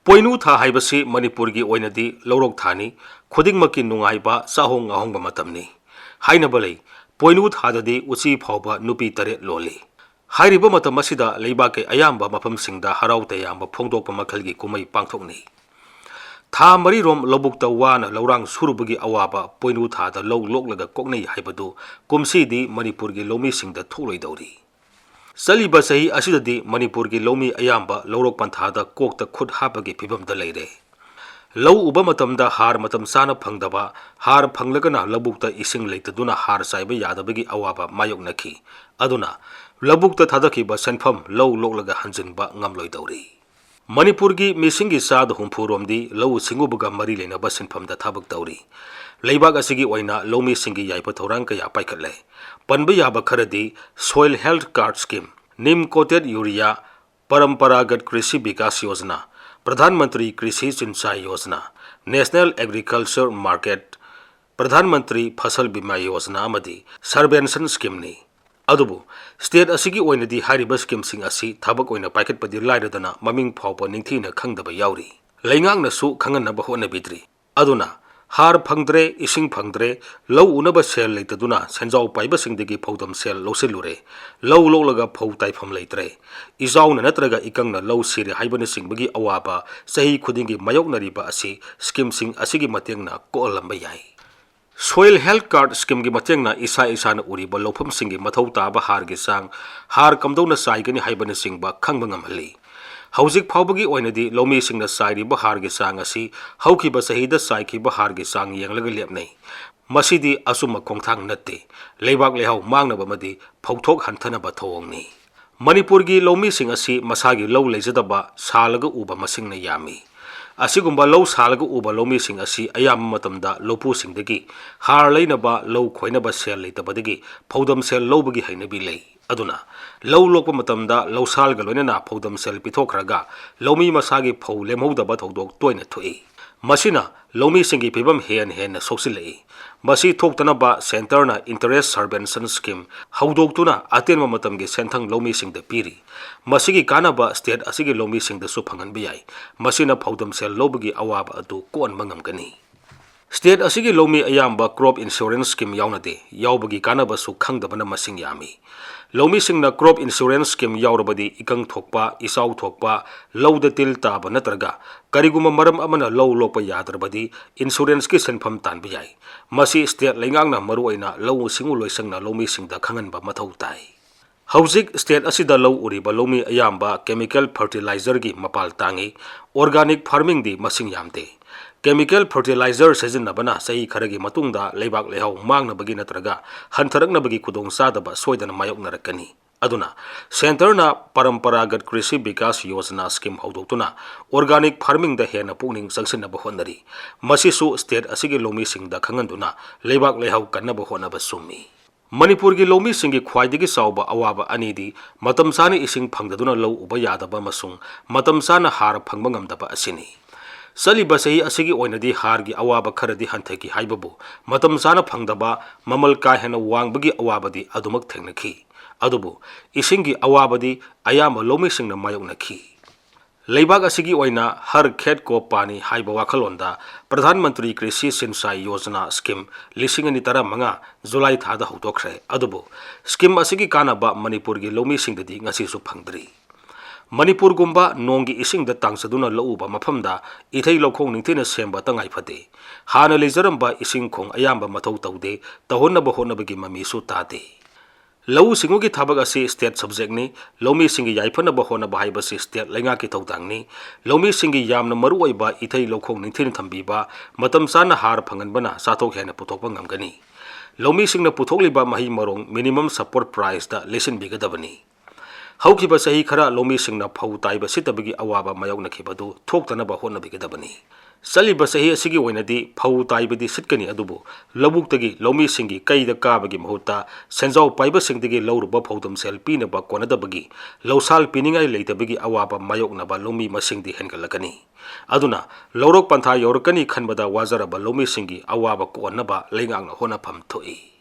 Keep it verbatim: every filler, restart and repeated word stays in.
ꯄꯣꯏꯅꯨ ꯊꯥ ꯍꯥꯏꯕꯁꯤ ꯃꯅꯤꯄꯨꯔꯒꯤ ꯑꯣꯏꯅꯗꯤ ꯂꯧꯔꯣꯛ ꯊꯥꯅꯤ꯫ ꯈꯨꯗꯤꯡꯃꯛꯀꯤ ꯅꯨꯡꯉꯥꯏꯕ, ꯆꯥꯍꯣꯡ ꯉꯥꯍꯣꯡꯕ ꯃꯇꯝꯅꯤ꯫ ꯍꯥꯏꯅꯕ ꯂꯩ, ꯄꯣꯏꯅꯨ ꯊꯥꯗꯗꯤ ꯎꯆꯤ ꯐꯥꯎꯕ ꯅꯨꯄꯤ ꯇꯔꯦꯠ ꯂꯣꯜꯂꯤ꯫ ꯍꯥꯏꯔꯤꯕ ꯃꯇꯝ ꯑꯁꯤꯗ ꯂꯩꯕꯥꯛꯀꯤ ꯑꯌꯥꯝꯕ ꯃꯐꯝꯁꯤꯡꯗ ꯍꯔꯥꯎ ꯇꯌꯥꯝꯕ ꯐꯣꯡꯗꯣꯛꯄ ꯃꯈꯜꯒꯤ ꯀꯨꯝꯍꯩ ꯄꯥꯡꯊꯣꯛꯅꯩ꯫ ꯊꯥ ꯃꯔꯤꯔꯣꯝ ꯂꯧꯕꯨꯛꯇ ꯋꯥꯅ ꯂꯧꯔꯥꯡ ꯁꯨꯔꯨꯕꯒꯤ ꯑꯋꯥꯕ ꯄꯣꯏꯅꯨ ꯊꯥꯗ ꯂꯧ ꯂꯣꯛꯂꯒ ꯀꯣꯛꯅꯩ ꯍꯥꯏꯕꯗꯨ ꯀꯨꯝꯁꯤꯗꯤ ꯃꯅꯤꯄꯨꯔꯒꯤ ꯂꯧꯃꯤꯁꯤꯡꯗ ꯊꯣꯛꯂꯣꯏꯗꯧꯔꯤ꯫ ꯆꯠꯂꯤꯕ ꯆꯍꯤ ꯑꯁꯤꯗꯗꯤ ꯃꯅꯤꯄꯨꯔꯒꯤ ꯂꯧꯃꯤ ꯑꯌꯥꯝꯕ ꯂꯧꯔꯣꯛ ꯄꯟꯊꯥꯗ ꯀꯣꯛꯇ ꯈꯨꯠ ꯍꯥꯞꯄꯒꯤ ꯐꯤꯕꯝꯗ ꯂꯩꯔꯦ꯫ ꯂꯧ ꯎꯕ ꯃꯇꯝꯗ ꯍꯥꯔ ꯃꯇꯝ ꯆꯥꯅ ꯐꯪꯗꯕ, ꯍꯥꯔ ꯐꯪꯂꯒꯅ ꯂꯧꯕꯨꯛꯇ ꯏꯁꯤꯡ ꯂꯩꯇꯗꯨꯅ ꯍꯥꯔ ꯆꯥꯏꯕ ꯌꯥꯗꯕꯒꯤ ꯑꯋꯥꯕ ꯃꯥꯌꯣꯛꯅꯈꯤ꯫ ꯑꯗꯨꯅ ꯂꯧꯕꯨꯛꯇ ꯊꯥꯗꯈꯤꯕ ꯁꯦꯟꯐꯝ ꯂꯧ ꯂꯣꯛꯂꯒ ꯍꯟꯖꯤꯟꯕ ꯉꯝꯂꯣꯏꯗꯧꯔꯤ꯫ ꯃꯅꯤꯄꯨꯔꯒꯤ ꯃꯤꯁꯤꯡꯒꯤ ꯆꯥꯗ ꯍꯨꯝꯐꯨ ꯔꯣꯝꯗꯤ ꯂꯧꯎ ꯁꯤꯡꯎꯕꯒ ꯃꯔꯤ ꯂꯩꯅꯕ ꯁꯤꯟꯐꯝꯗ ꯊꯕꯛ ꯇꯧꯔꯤ꯫ ꯂꯩꯕꯥꯛ ꯑꯁꯤꯒꯤ ꯑꯣꯏꯅ ꯂꯧꯃꯤꯁꯤꯡꯒꯤ ꯌꯥꯏꯐ ꯊꯧꯔꯥꯡ ꯀꯌꯥ ꯄꯥꯏꯈꯠꯂꯦ꯫ ꯄꯟꯕ ꯌꯥꯕ ꯈꯔꯗꯤ Soil Health Card Scheme, Neem Coated Urea, Paramparagat Krishi Vikas Yojana, Pradhan Mantri Krishi Sinchai Yojana, National Agriculture Market, Pradhan Mantri Fasal Bima Yojana ꯑꯃꯗꯤ Subvention Scheme ꯅꯤ꯫ ꯑꯗꯨꯕꯨ state ꯑꯁꯤꯒꯤ ꯑꯣꯏꯅꯗꯤ ꯍꯥꯏꯔꯤꯕ scheme ꯁꯤꯡ ꯑꯁꯤ ꯊꯕꯛ ꯑꯣꯏꯅ ꯄꯥꯏꯈꯠꯄꯗꯤ ꯂꯥꯏꯔꯗꯅ ꯃꯃꯤꯡ ꯐꯥꯎꯕ ꯅꯤꯡꯊꯤꯅ ꯈꯪꯗꯕ ꯌꯥꯎꯔꯤ꯫ ꯂꯩꯉꯥꯛꯅꯁꯨ ꯈꯪꯍꯟꯅꯕ ꯍꯣꯠꯅꯕꯤꯗ꯭ꯔꯤ꯫ ꯑꯗꯨꯅ ꯍꯥꯔ ꯐꯪꯗ꯭ꯔꯦ, ꯏꯁꯤꯡ ꯐꯪꯗ꯭ꯔꯦ, ꯂꯧ ꯎꯅꯕ ꯁꯦꯜ ꯂꯩꯇꯗꯨꯅ ꯁꯦꯟꯖꯥꯎ ꯄꯥꯏꯕꯁꯤꯡꯗꯒꯤ ꯐꯧꯗꯝ ꯁꯦꯜ ꯂꯧꯁꯤꯜꯂꯨꯔꯦ, ꯂꯧ ꯂꯣꯛꯂꯒ ꯐꯧ ꯇꯥꯏꯐꯝ ꯂꯩꯇ꯭ꯔꯦ, ꯏꯖꯥꯎꯅ ꯅꯠꯇ꯭ꯔꯒ ꯏꯀꯪꯅ ꯂꯧ ꯁꯤꯔꯦ ꯍꯥꯏꯕꯅꯆꯤꯡꯕꯒꯤ ꯑꯋꯥꯕ ꯆꯍꯤ ꯈꯨꯗꯤꯡꯒꯤ ꯃꯥꯌꯣꯛꯅꯔꯤꯕ ꯑꯁꯤ scheme ꯁꯤꯡ ꯑꯁꯤꯒꯤ ꯃꯇꯦꯡꯅ ꯀꯣꯛꯍꯜꯂꯝꯕ ꯌꯥꯏ꯫ Soil Health Card Scheme ꯒꯤ ꯃꯇꯦꯡꯅ ꯏꯁꯥ ꯏꯁꯥꯅ ꯎꯔꯤꯕ ꯂꯧꯐꯝꯁꯤꯡꯒꯤ ꯃꯊꯧ ꯇꯥꯕ ꯍꯥꯔꯒꯤ ꯆꯥꯡ, ꯍꯥꯔ ꯀꯝꯗꯧꯅ ꯆꯥꯏꯒꯅꯤ ꯍꯥꯏꯕꯅꯆꯤꯡꯕ ꯈꯪꯕ ꯉꯝꯍꯜꯂꯤ꯫ ꯍꯧꯖꯤꯛ ꯐꯥꯎꯕꯒꯤ ꯑꯣꯏꯅꯗꯤ ꯂꯧꯃꯤꯁꯤꯡꯅ ꯆꯥꯏꯔꯤꯕ ꯍꯥꯔꯒꯤ ꯆꯥꯡ ꯑꯁꯤ ꯍꯧꯈꯤꯕ ꯆꯍꯤꯗ ꯆꯥꯏꯈꯤꯕ ꯍꯥꯔꯒꯤ ꯆꯥꯡ ꯌꯦꯡꯂꯒ ꯂꯦꯞꯅꯩ꯫ ꯃꯁꯤꯗꯤ ꯑꯆꯨꯝꯕ ꯈꯣꯡꯊꯥꯡ ꯅꯠꯇꯦ꯫ ꯂꯩꯕꯥꯛ ꯂꯩꯍꯥꯎ ꯃꯥꯡꯅꯕ ꯑꯃꯗꯤ ꯐꯧꯊꯣꯛ ꯍꯟꯊꯅꯕ ꯊꯧꯑꯣꯡꯅꯤ꯫ ꯃꯅꯤꯄꯨꯔꯒꯤ ꯂꯧꯃꯤꯁꯤꯡ ꯑꯁꯤ ꯃꯁꯥꯒꯤ ꯂꯧ ꯂꯩꯖꯗꯕ, ꯁꯥꯜꯂꯒ ꯎꯕ ꯃꯁꯤꯡꯅ ꯌꯥꯝꯃꯤ꯫ ꯑꯁꯤꯒꯨꯝꯕ ꯂꯧ ꯁꯥꯜꯂꯒ ꯎꯕ ꯂꯧꯃꯤꯁꯤꯡ ꯑꯁꯤ ꯑꯌꯥꯝꯕ ꯃꯇꯝꯗ ꯂꯧꯄꯨꯁꯤꯡꯗꯒꯤ ꯍꯥꯔ ꯂꯩꯅꯕ, ꯂꯧ ꯈꯣꯏꯅꯕ ꯁꯦꯜ ꯂꯩꯇꯕꯗꯒꯤ ꯐꯧꯗꯝ ꯁꯦꯜ ꯂꯧꯕꯒꯤ ꯍꯩꯅꯕꯤ ꯂꯩ꯫ ꯑꯗꯨꯅ ꯂꯧ ꯂꯣꯛꯄ ꯃꯇꯝꯗ ꯂꯧꯁꯥꯜꯒ ꯂꯣꯏꯅꯅ ꯐꯧꯗꯝ ꯁꯦꯜ ꯄꯤꯊꯣꯛꯈ꯭ꯔꯒ ꯂꯧꯃꯤ ꯃꯁꯥꯒꯤ ꯐꯧ ꯂꯦꯝꯍꯧꯗꯕ ꯊꯧꯗꯣꯛ ꯇꯣꯏꯅ ꯊꯣꯛꯏ꯫ ꯃꯁꯤꯅ ꯂꯧꯃꯤꯁꯤꯡꯒꯤ ꯐꯤꯕꯝ ꯍꯦꯟꯅ ꯍꯦꯟꯅ ꯁꯣꯛꯆꯤꯜꯂꯛꯏ꯫ ꯃꯁꯤ ꯊꯣꯛꯇꯅꯕ centreꯅ interest subvention scheme ꯍꯧꯗꯣꯛꯇꯨꯅ ꯑꯇꯦꯟꯕ ꯃꯇꯝꯒꯤ ꯁꯦꯟꯊꯪ ꯂꯧꯃꯤꯁꯤꯡꯗ ꯄꯤꯔꯤ꯫ ꯃꯁꯤꯒꯤ ꯀꯥꯟꯅꯕ state ꯑꯁꯤꯒꯤ ꯂꯧꯃꯤꯁꯤꯡꯗꯁꯨ ꯐꯪꯍꯟꯕ ꯌꯥꯏ꯫ ꯃꯁꯤꯅ ꯐꯧꯗꯝ ꯁꯦꯜ ꯂꯧꯕꯒꯤ ꯑꯋꯥꯕ ꯑꯗꯨ ꯀꯣꯛꯍꯟꯕ ꯉꯝꯒꯅꯤ꯫ State ꯑꯁꯤꯒꯤ ꯂꯧꯃꯤ ꯑꯌꯥꯝꯕ crop insurance scheme ꯌꯥꯎꯅꯗꯦ꯫ ꯌꯥꯎꯕꯒꯤ ꯀꯥꯟꯅꯕꯁꯨ ꯈꯪꯗꯕꯅ ꯃꯁꯤꯡ ꯌꯥꯝꯃꯤ꯫ ꯂꯧꯃꯤꯁꯤꯡꯅ crop insurance scheme ꯌꯥꯎꯔꯕꯗꯤ ꯏꯀꯪ ꯊꯣꯛꯄ, ꯏꯆꯥꯎ ꯊꯣꯛꯄ, ꯂꯧꯗ ꯇꯤꯜ ꯇꯥꯕ ꯅꯠꯇ꯭ꯔꯒ ꯀꯔꯤꯒꯨꯝꯕ ꯃꯔꯝ ꯑꯃꯅ ꯂꯧ ꯂꯣꯛꯄ ꯌꯥꯗ꯭ꯔꯕꯗꯤ insuranceꯀꯤ ꯁꯦꯟꯐꯝ ꯇꯥꯟꯕ ꯌꯥꯏ꯫ ꯃꯁꯤ state ꯂꯩꯉꯥꯛꯅ ꯃꯔꯨꯑꯣꯏꯅ ꯂꯧꯎ ꯁꯤꯡꯎ ꯂꯣꯏꯁꯪꯅ ꯂꯧꯃꯤꯁꯤꯡꯗ ꯈꯪꯍꯟꯕ ꯃꯊꯧ ꯇꯥꯏ꯫ ꯍꯧꯖꯤꯛ state ꯑꯁꯤꯗ ꯂꯧ ꯎꯔꯤꯕ ꯂꯧꯃꯤ ꯑꯌꯥꯝꯕ chemical fertilizerꯒꯤ ꯃꯄꯥꯜ ꯇꯥꯡꯏ꯫ Organic farmingꯗꯤ ꯃꯁꯤꯡ ꯌꯥꯝꯗꯦ꯫ Chemical fertilizer ꯁꯤꯖꯤꯟꯅꯕꯅ ꯆꯍꯤ ꯈꯔꯒꯤ ꯃꯇꯨꯡꯗ ꯂꯩꯕꯥꯛ ꯂꯩꯍꯥꯎ ꯃꯥꯡꯅꯕꯒꯤ ꯅꯠꯇ꯭ꯔꯒ ꯍꯟꯊꯔꯛꯅꯕꯒꯤ ꯈꯨꯗꯣꯡꯆꯥꯗꯕ ꯁꯣꯏꯗꯅ ꯃꯥꯌꯣꯛꯅꯔꯛꯀꯅꯤ꯫ ꯑꯗꯨꯅ centreꯅ Paramparagaat Krishi Vikas Yojana scheme ꯍꯧꯗꯣꯛꯇꯨꯅ organic farmingꯗ ꯍꯦꯟꯅ ꯄꯨꯛꯅꯤꯡ ꯆꯪꯁꯤꯟꯅꯕ ꯍꯣꯠꯅꯔꯤ꯫ ꯃꯁꯤꯁꯨ state ꯑꯁꯤꯒꯤ ꯂꯧꯃꯤꯁꯤꯡꯗ ꯈꯪꯍꯟꯗꯨꯅ ꯂꯩꯕꯥꯛ ꯂꯩꯍꯥꯎ ꯀꯟꯅꯕ ꯍꯣꯠꯅꯕ ꯆꯨꯝꯃꯤ꯫ ꯃꯅꯤꯄꯨꯔꯒꯤ ꯂꯧꯃꯤꯁꯤꯡꯒꯤ ꯈ꯭ꯋꯥꯏꯗꯒꯤ ꯆꯥꯎꯕ ꯑꯋꯥꯕ ꯑꯅꯤꯗꯤ ꯃꯇꯝ ꯆꯥꯅ ꯏꯁꯤꯡ ꯐꯪꯗꯗꯨꯅ ꯂꯧ ꯎꯕ ꯌꯥꯗꯕ ꯑꯃꯁꯨꯡ ꯃꯇꯝ ꯆꯥꯅ ꯍꯥꯔ ꯐꯪꯕ ꯉꯝꯗꯕ ꯑꯁꯤꯅꯤ꯫ ꯆꯠꯂꯤꯕ ꯆꯍꯤ ꯑꯁꯤꯒꯤ ꯑꯣꯏꯅꯗꯤ ꯍꯥꯔꯒꯤ ꯑꯋꯥꯕ ꯈꯔꯗꯤ ꯍꯟꯊꯈꯤ ꯍꯥꯏꯕꯕꯨ ꯃꯇꯝ ꯆꯥꯅ ꯐꯪꯗꯕ, ꯃꯃꯜ ꯀꯥ ꯍꯦꯟꯅ ꯋꯥꯡꯕꯒꯤ ꯑꯋꯥꯕꯗꯤ ꯑꯗꯨꯃꯛ ꯊꯦꯡꯅꯈꯤ꯫ ꯑꯗꯨꯕꯨ ꯏꯁꯤꯡꯒꯤ ꯑꯋꯥꯕꯗꯤ ꯑꯌꯥꯝꯕ ꯂꯧꯃꯤꯁꯤꯡꯅ ꯃꯥꯌꯣꯛꯅꯈꯤ꯫ ꯂꯩꯕꯥꯛ ꯑꯁꯤꯒꯤ ꯑꯣꯏꯅ ꯍꯔ ꯈꯦꯠ ꯀꯣ ꯄꯥꯅꯤ ꯍꯥꯏꯕ ꯋꯥꯈꯜꯂꯣꯟꯗ ꯄ꯭ꯔꯙꯥꯟ ꯃꯟꯇ꯭ꯔꯤ ꯀ꯭ꯔꯤꯁꯤ ꯁꯤꯟꯆꯥꯏ ꯌꯣꯖꯅꯥ ꯁ꯭ꯀꯤꯝ ꯂꯤꯁꯤꯡ ꯑꯅꯤ ꯇꯔꯥꯃꯉꯥ ꯖꯨꯂꯥꯏ ꯊꯥꯗ ꯍꯧꯗꯣꯛꯈ꯭ꯔꯦ꯫ ꯑꯗꯨꯕꯨ ꯁ꯭ꯀꯤꯝ ꯑꯁꯤꯒꯤ ꯀꯥꯟꯅꯕ ꯃꯅꯤꯄꯨꯔꯒꯤ ꯂꯧꯃꯤꯁꯤꯡꯗꯗꯤ ꯉꯁꯤꯁꯨ ꯐꯪꯗ꯭ꯔꯤ꯫ ꯃꯅꯤꯄꯨꯔꯒꯨꯝꯕ ꯅꯣꯡꯒꯤ ꯏꯁꯤꯡꯗ ꯇꯥꯡꯖꯗꯨꯅ ꯂꯧ ꯎꯕ ꯃꯐꯝꯗ ꯏꯊꯩ ꯂꯧꯈꯣꯡ ꯅꯤꯡꯊꯤꯅ ꯁꯦꯝꯕ ꯇꯉꯥꯏ ꯐꯗꯦ꯫ ꯍꯥꯟꯅ ꯂꯩꯖꯔꯝꯕ ꯏꯁꯤꯡ ꯈꯣꯡ ꯑꯌꯥꯝꯕ ꯃꯊꯧ ꯇꯧꯗꯦ, ꯇꯧꯍꯟꯅꯕ ꯍꯣꯠꯅꯕꯒꯤ ꯃꯃꯤꯁꯨ ꯇꯥꯗꯦ꯫ ꯂꯧꯎ ꯁꯤꯡꯎꯒꯤ ꯊꯕꯛ ꯑꯁꯤ state subjectꯅꯤ꯫ ꯂꯧꯃꯤꯁꯤꯡꯒꯤ ꯌꯥꯏꯐꯅꯕ ꯍꯣꯠꯅꯕ ꯍꯥꯏꯕꯁꯤ state ꯂꯩꯉꯥꯛꯀꯤ ꯊꯧꯗꯥꯡꯅꯤ꯫ ꯂꯧꯃꯤꯁꯤꯡꯒꯤ ꯌꯥꯝꯅ ꯃꯔꯨꯑꯣꯏꯕ ꯏꯊꯩ ꯂꯧꯈꯣꯡ ꯅꯤꯡꯊꯤꯅ ꯊꯝꯕꯤꯕ, ꯃꯇꯝ ꯆꯥꯅ ꯍꯥꯔ ꯐꯪꯍꯟꯕꯅ ꯆꯥꯊꯣꯛ ꯍꯦꯟꯅ ꯄꯨꯊꯣꯛꯄ ꯉꯝꯒꯅꯤ꯫ ꯂꯧꯃꯤꯁꯤꯡꯅ ꯄꯨꯊꯣꯛꯂꯤꯕ ꯃꯍꯩ ꯃꯔꯣꯡ minimum support priceꯇ ꯂꯩꯁꯤꯟꯕꯤꯒꯗꯕꯅꯤ꯫ ꯍꯧꯈꯤꯕ ꯆꯍꯤ ꯈꯔ ꯂꯧꯃꯤꯁꯤꯡꯅ ꯐꯧ ꯇꯥꯏꯕ ꯁꯤꯠꯇꯕꯒꯤ ꯑꯋꯥꯕ ꯃꯥꯌꯣꯛꯅꯈꯤꯕꯗꯨ ꯊꯣꯛꯇꯅꯕ ꯍꯣꯠꯅꯕꯤꯒꯗꯕꯅꯤ꯫ ꯆꯠꯂꯤꯕ ꯆꯍꯤ ꯑꯁꯤꯒꯤ ꯑꯣꯏꯅꯗꯤ ꯐꯧ ꯇꯥꯏꯕꯗꯤ ꯁꯤꯠꯀꯅꯤ, ꯑꯗꯨꯕꯨ ꯂꯧꯕꯨꯛꯇꯒꯤ ꯂꯧꯃꯤꯁꯤꯡꯒꯤ ꯀꯩꯗ ꯀꯥꯕꯒꯤ ꯃꯍꯨꯠꯇ ꯁꯦꯟꯖꯥꯎ ꯄꯥꯏꯕꯁꯤꯡꯗꯒꯤ ꯂꯧꯔꯨꯕ ꯐꯧꯗꯝ ꯁꯦꯜ ꯄꯤꯅꯕ ꯀꯣꯟꯅꯗꯕꯒꯤ ꯂꯧꯁꯥꯜ ꯄꯤꯅꯤꯡꯉꯥꯏ ꯂꯩꯇꯕꯒꯤ ꯑꯋꯥꯕ ꯃꯥꯌꯣꯛꯅꯕ ꯂꯧꯃꯤ ꯃꯁꯤꯡꯗꯤ ꯍꯦꯟꯒꯠꯂꯛꯀꯅꯤ꯫ ꯑꯗꯨꯅ ꯂꯧꯔꯣꯛ ꯄꯟꯊꯥ ꯌꯧꯔꯛꯀꯅꯤ ꯈꯟꯕꯗ ꯋꯥꯖꯔꯕ ꯂꯧꯃꯤꯁꯤꯡꯒꯤ ꯑꯋꯥꯕ ꯀꯣꯛꯍꯟꯅꯕ ꯂꯩꯉꯥꯛꯅ ꯍꯣꯠꯅꯐꯝ ꯊꯣꯛꯏ꯫